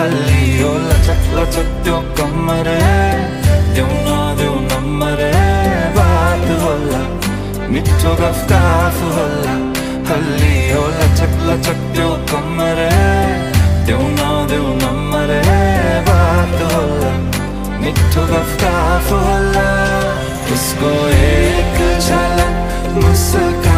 हल्ली हो लचक लचक त्यो कमर देऊ नम्बर बात होला मिठो गफ होला हल्ली हो लचक लचक त्यो कमर देऊ नम्बर बात होला मिठो गफ होला उसको एक झलक मुस्कान